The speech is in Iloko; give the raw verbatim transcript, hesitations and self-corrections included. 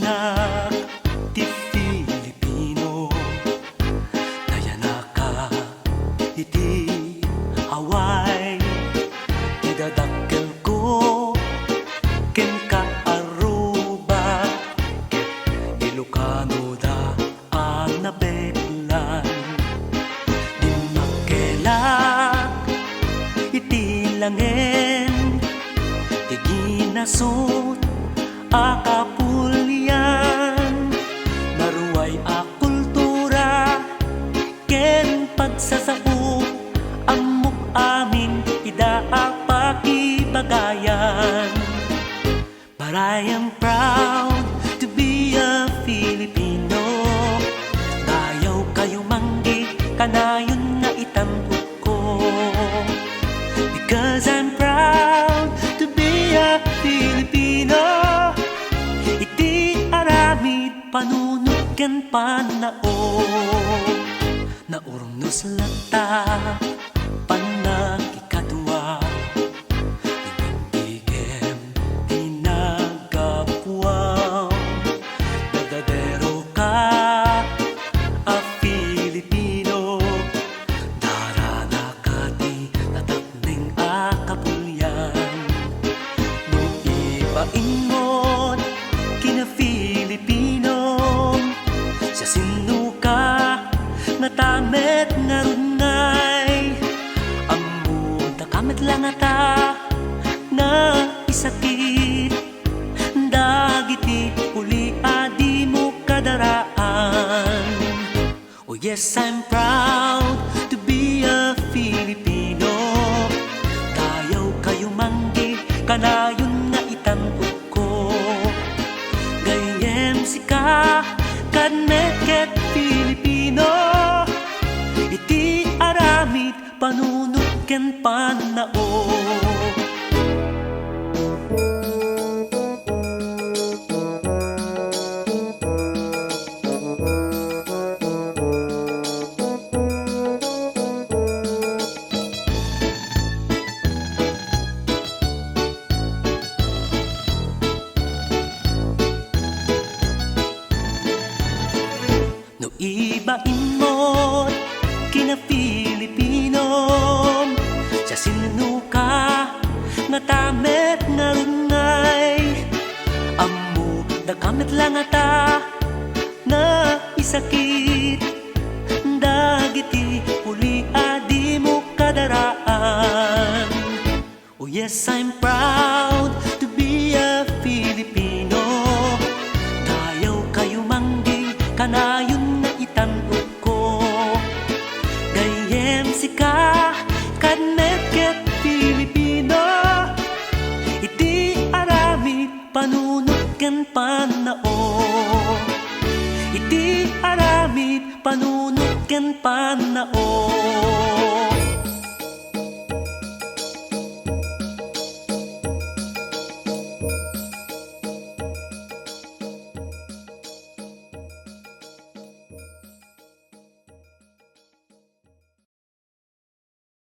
Anak ti Filipino, nayanaka iti Hawaii, ti dadakkelko kenka Aruba, ket Ilocano da a napeklan. Dimmakkelak iti langen ti ginasut a kapulian. Naruay a kultura ken pagsasao, ammok amin ida a pakibagayan. But I am proud to be a Filipino. Dayaw kayo manggi, kanayon nga itan-ok ko. Because I'm proud to be a Filipino. Iti aramid panunot ken pannao, naurnos latta pannakikadua. Ibinbigem ti naggapuam, dadaderoka a Filipino, daranaka ti natakneng a kapulian. No ibainmod ken Filipino, siasinoka ngata met ngarud ngay? Ammodaka met la ngata nga isakit dagiti uli a dimo kadaraan? Oh yes, I'm proud to be a Filipino. Dayaw kayo manggi, kanayon nga itan-ok ko. Gayyem sika, kad met ket Filipino, iti aramid panunot ken pannao. No ibainmod ken Filipino, siasinoka ngata met ngarud ngay? Ammodaka met la ngata nga isakit dagiti uli a dimo kadaraan? Oh yes, I'm proud to be a Filipino. Dayaw kayo manggi, kanayon nga itan-ok ko. Gayyem sika, kad met ket Filipino, iti aramid panunot ken pannao. Iti aramid panunot ken pannao.